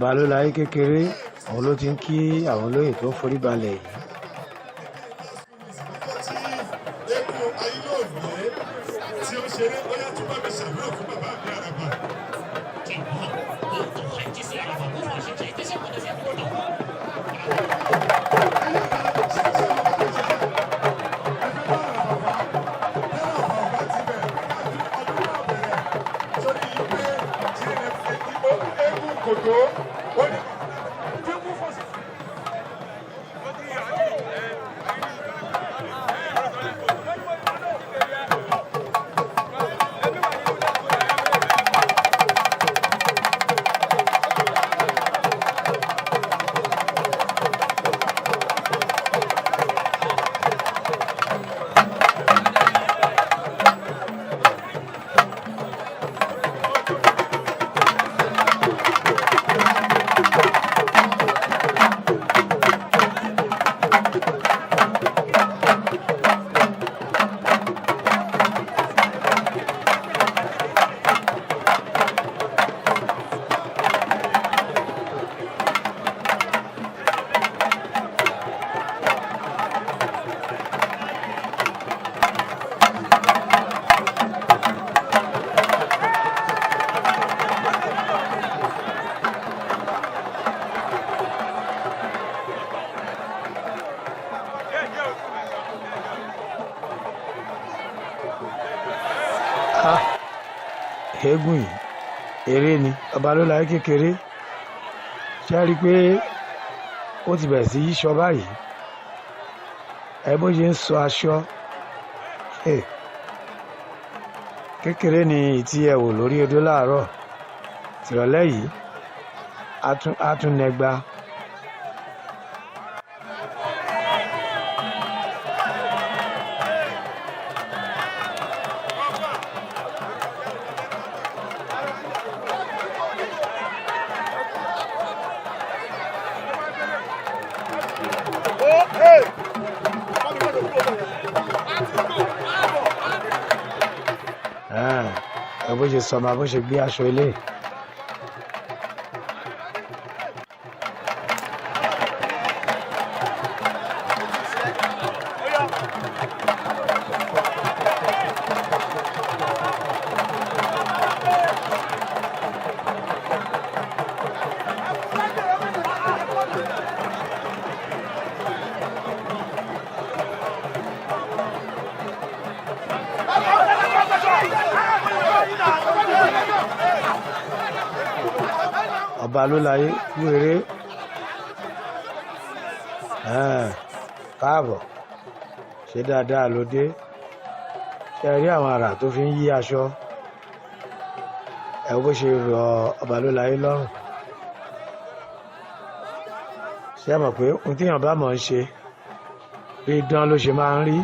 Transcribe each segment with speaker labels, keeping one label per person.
Speaker 1: Ọbalólayé kékeré, òun ló ti ń kí àwọn olóyè tó ń forí balẹ̀ yìí.
Speaker 2: Eégún ayílòòlé tí ó ṣeré, ó yá, tún bá mi ṣàdúrà fún bàbá mi àràbà. Eégún kòtó ó ní.
Speaker 1: Ah, eégún yìí eré ni. Ọbalólayé kékeré, ṣe é rí i pé ó ti bẹ̀rẹ̀ sí yíṣọ báyìí? Ẹ bó ṣe ń sọ aṣọ. Eh, kékeré ni ìtí ẹ wò lórí odó láàárọ̀ tìrọ̀lẹ́ yìí, á tún nẹgba. Ẹ bó ṣe sọmọ, bó ṣe gbé aṣọ ilé. Ọbalólayé kú eré. Káàbọ̀, ṣe dáadáa ló dé? Ṣe rí àwọn àrà tó fi ń yí aṣọ? Ẹ bó ṣe rọ Ọbalólayé lọ́rùn. Ṣé ẹ mọ̀ pé ohun téèyàn bá mọ̀ ń ṣe bí idán ló ṣe máa ń rí?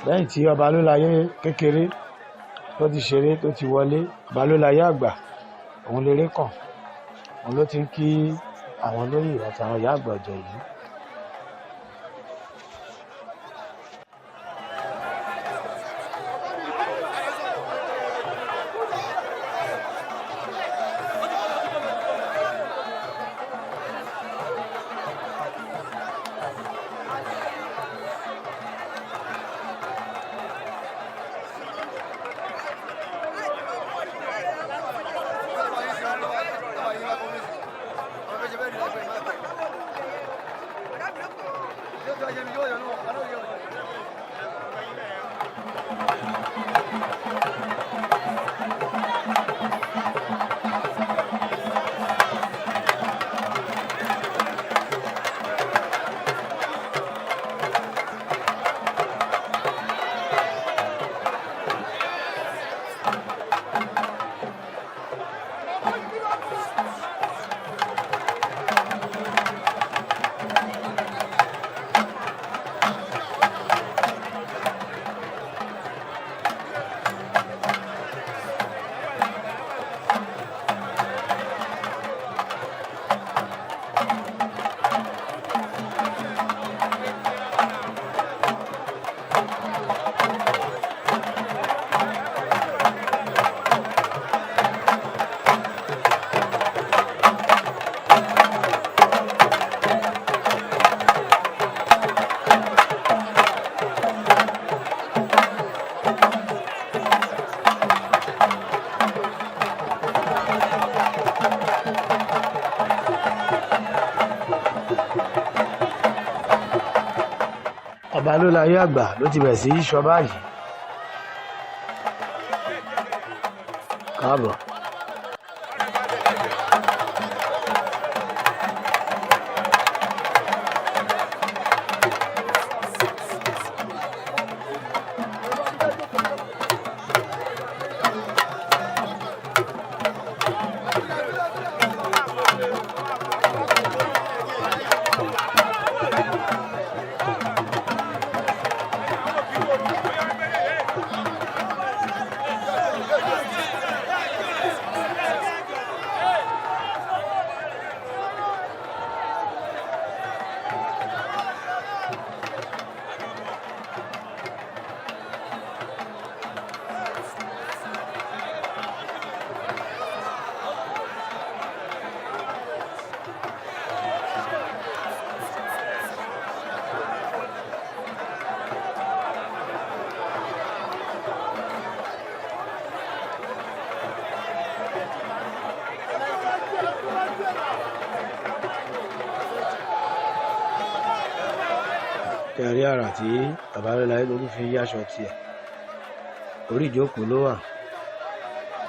Speaker 1: Lẹ́yìn tí Ọbalólayé kékeré tó ti ṣeré, tó ti wọlé, Ọbalólayé àgbà òun léré kàn. Òun ló ti ń kí àwọn olóyè àtàwọn ìyá àgbà ọ̀jẹ̀ yìí. Ọbalólayé àgbà ló ti bẹ̀rẹ̀ sí í sọ báyìí. Káàbọ̀. Tẹ̀rí àrà tí Ọbalólayé ló tún fi yáṣọ tiẹ̀. Orí ìjókòó ló wà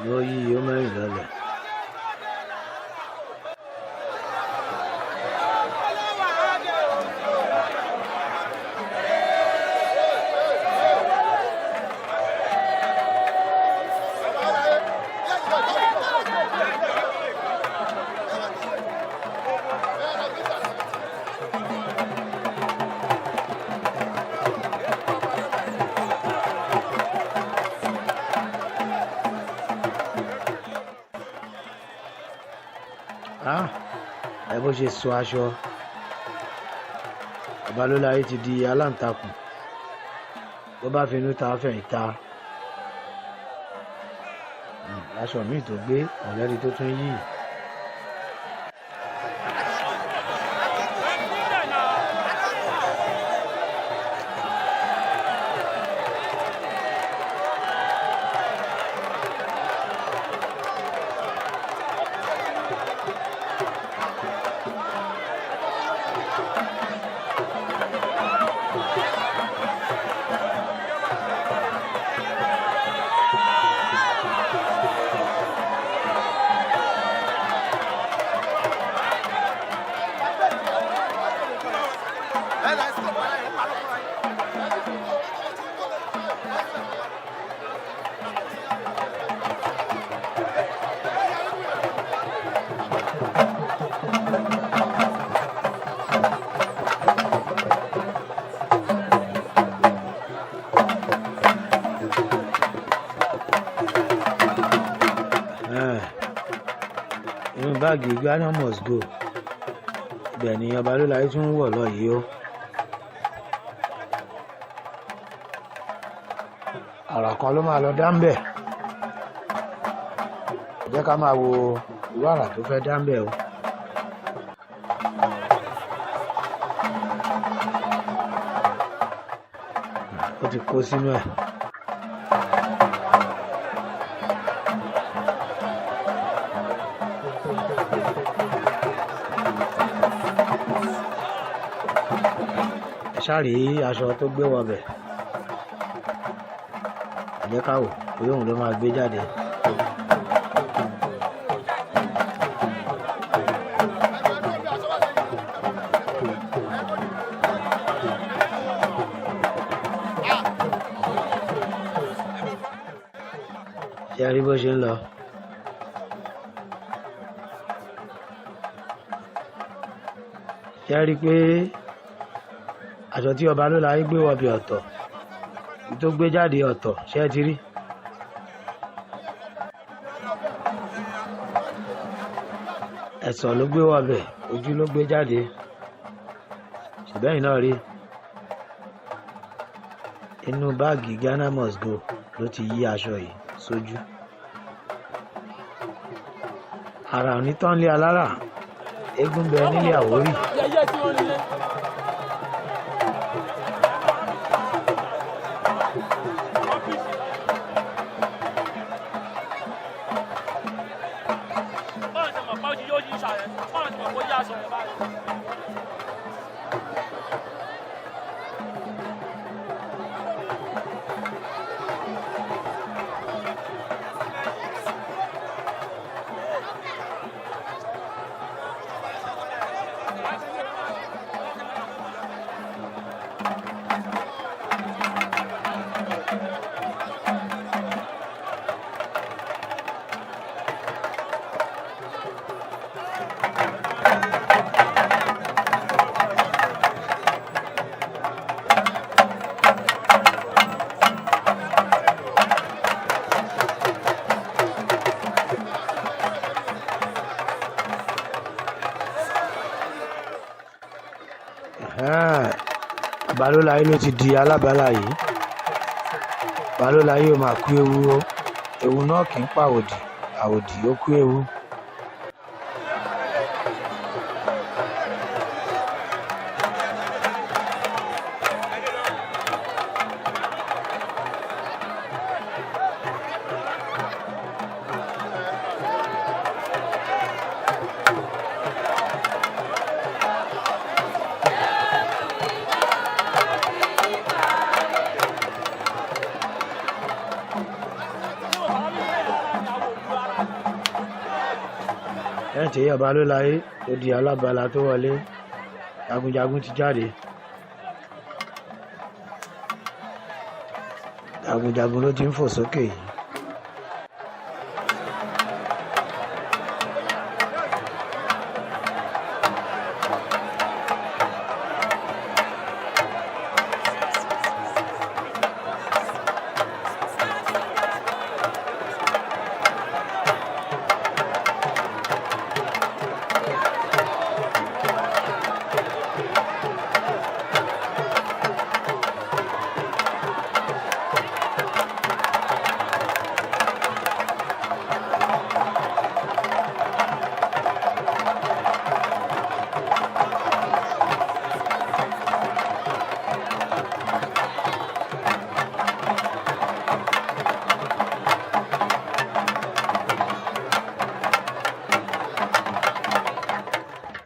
Speaker 1: ló yí ó mẹ́rin lọlẹ̀. Ah, ẹ bó ṣe sọ aṣọ. Ọbalólayé ti di aláǹtakùn. Bó bá finú ta fẹ̀yìn ta. Aṣọ míì tó gbé ọ̀lẹ́ni tó tún yí. Inú báàgì Ghana must go, ibẹ̀ ni Ọbalólayé tún ń wọ̀ lọ yìí o. Àrà kan ló máa lọ dá ń bẹ̀. Jẹ́ ká máa wo irú àrà tó fẹ́ dá ń bẹ̀ o. Ó ti kó sínú ẹ̀. Ẹ ṣáà rí aṣọ tó gbé wọbẹ̀. Ẹ jẹ́ ká wò bóyá òun ló máa gbé jáde. Ṣé ẹ rí bó ṣe ń lọ? Ṣé ẹ rí pé aṣọ tí Ọbalólayé gbé wọbẹ̀ ọ̀tọ̀, èyí tó gbé jáde ọ̀tọ̀, ṣé ẹ ti rí? Ẹ̀sọ̀ ló gbé wọbẹ̀, ojú ló gbé jáde. Ṣùgbọ́n náà rí inú báàgì Ghana must go ló ti yí aṣọ yìí sójú. Àrà onítànlé alára, eégún bẹ nílé Àwórì. Ọbalólayé ló ti di alábala yìí. Ọbalólayé ó máa kú ewu o. Ewu náà kì í pàwòdì, àwòdì ó kú ewu. Lẹ́yìn tí Ọbalólayé tó di alábala tó wọlé, jagunjagun ti jáde. Jagunjagun ló ti ń fò sókè yìí.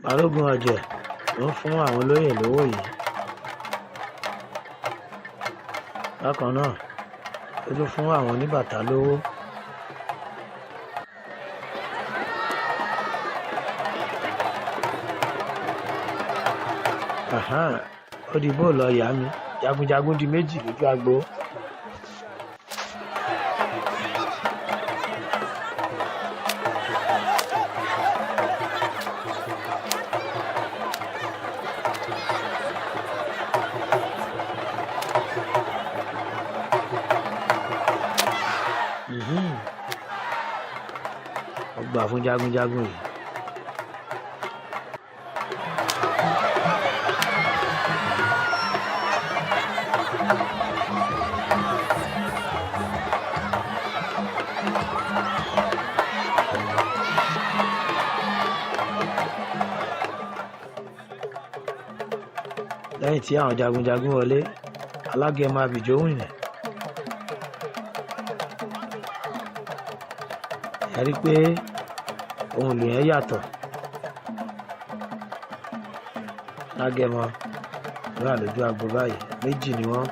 Speaker 1: Balógun ọ̀jẹ̀ ló ń fún àwọn olóyè lówó yìí. Bákan náà, ó tún fún àwọn oníbàtà lówó. Àhán, ó di bó lọ ìyá mi, jagunjagun di méjì lójú agbo. Mhm. Ó gbà fún jagunjagun yìí. Lẹ́yìn tí àwọn jagunjagun wọlé, alágẹmọ Abìjó wìnì. Ẹ rí i pé ohun ìlú yẹn yàtọ̀. Alágẹmọ ló wà lójú agbo báyìí, méjì ni wọ́n.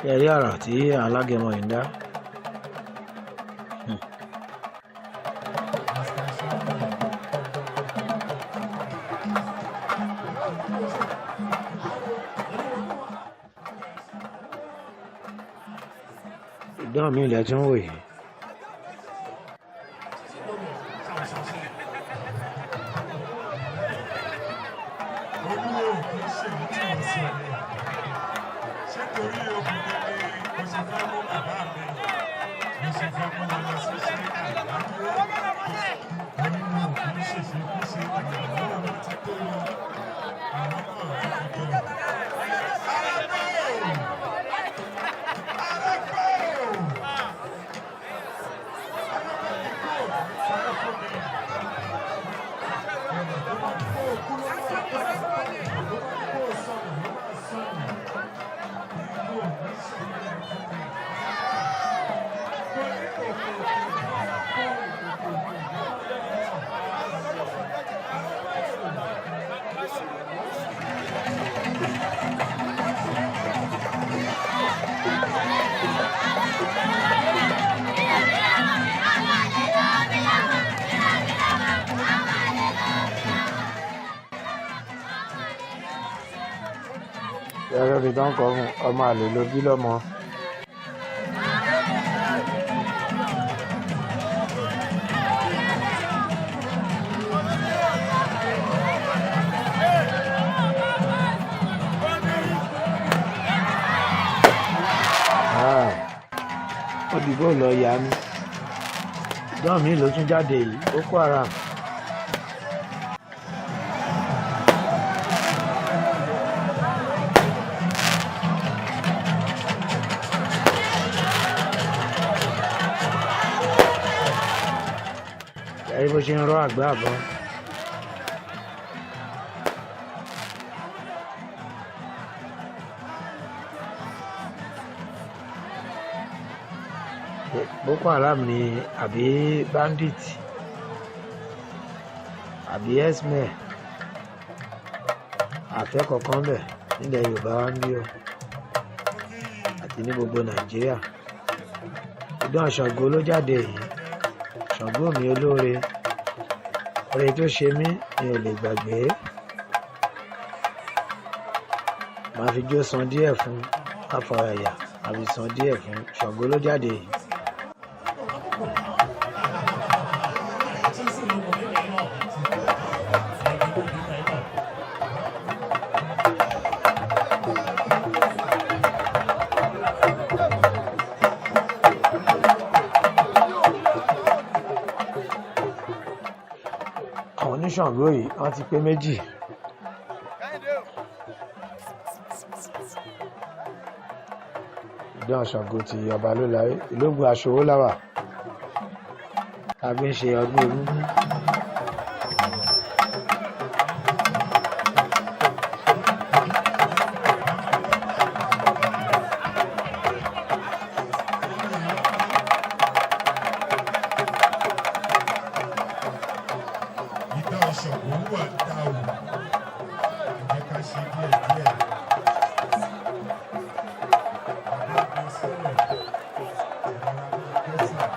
Speaker 1: Ẹ rí àrà tí alágẹmọ yìí ń dá. Ìdán mi ilẹ̀ tí ń wò yìí.
Speaker 2: Olúwo kì í ṣe èyí tí wọ́n sọ ni. Ṣé torí obìnrin ni mo ṣe fẹ́ mú bàbá mi? Mo ṣe fẹ́ mú wọn lọ sí Ṣáínà ládùúgbò. Olúwo kì í ṣèṣe kú ṣe ìyàwó mi ti tó lọ. Àwọn náà ti tó. Arábẹ́ o! Arábẹ́ o! Arábẹ́ mi kò fẹ́ fún mi.
Speaker 1: Ẹ̀rọ mi tán kọ́ fún ọmọ àlè ló bí lọ́mọ. Ah, ó di bóòlù ọ̀yà mi. Ìdán mi ló tún jáde yìí, Boko Haram. Ẹ̀rí bó ṣe ń rọ́ àgbá àbọ̀. Boko Haram ni àbí bandit àbí herdsmen àfẹ́ kọ̀ọ̀kan bẹ̀ nílẹ̀ Yorùbá wa ń bí o àti ní gbogbo Nàìjíríà. Ìdán Ṣàngó ló jáde yìí. Ṣàngó mi olóore, oore tó ṣe mí mi ò lè gbàgbé. Màá fi jó san díẹ̀ fún àfọ̀yàyà, màá fi san díẹ̀ fún Ṣàngó ló jáde yìí. Àwọn oníṣàngó yìí wọ́n ti pé méjì. Ìdán Ṣàngó ti ọba ló láyé ìlógun aṣòwò láwà tàbí ń ṣe ọdún egúngún.
Speaker 2: Ìdán Ṣàngó wà dá o. Ẹ jẹ́ ká ṣe díẹ̀ díẹ̀. Bàbá mi sílẹ̀, ìrora mi gbẹ́sẹ̀.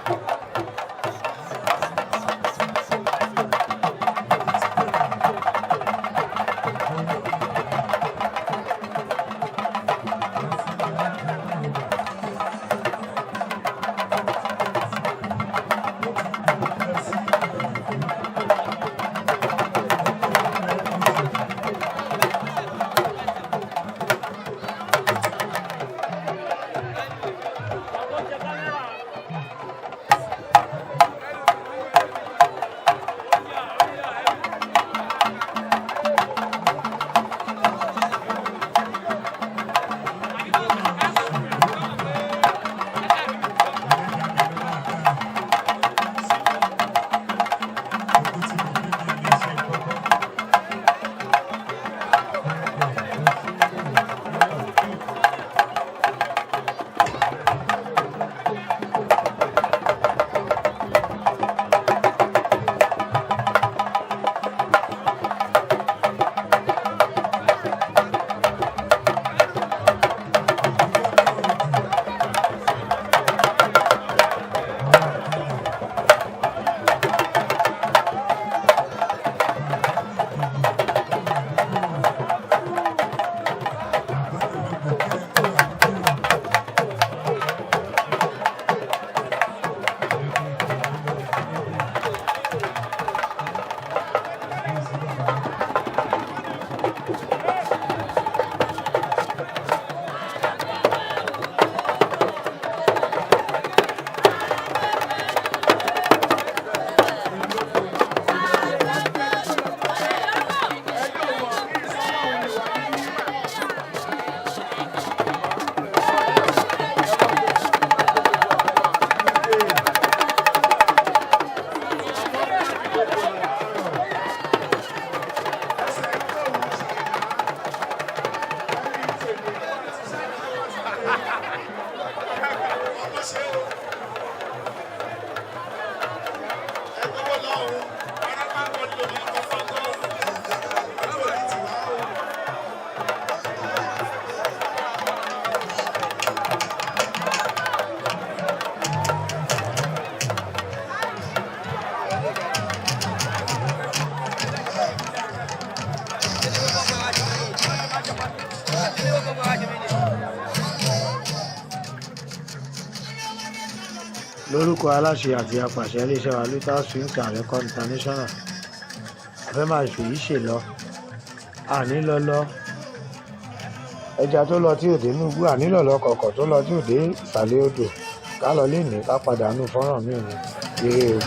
Speaker 1: Lórúkọ aláṣẹ àti apàṣẹ iléeṣẹ́ wa, Lutas Films and Record International, a fẹ́ máa ṣèyí ṣe lọ, àní lọ lọ ẹja tó lọ tí òde nùgbù, àní lọ̀lọ́ kọ̀ọ̀kọ̀ tó lọ tí òde ìsàlẹ̀ odò. Ká lọ lè ní ká padà nù fọ́nrán mi ní ire o.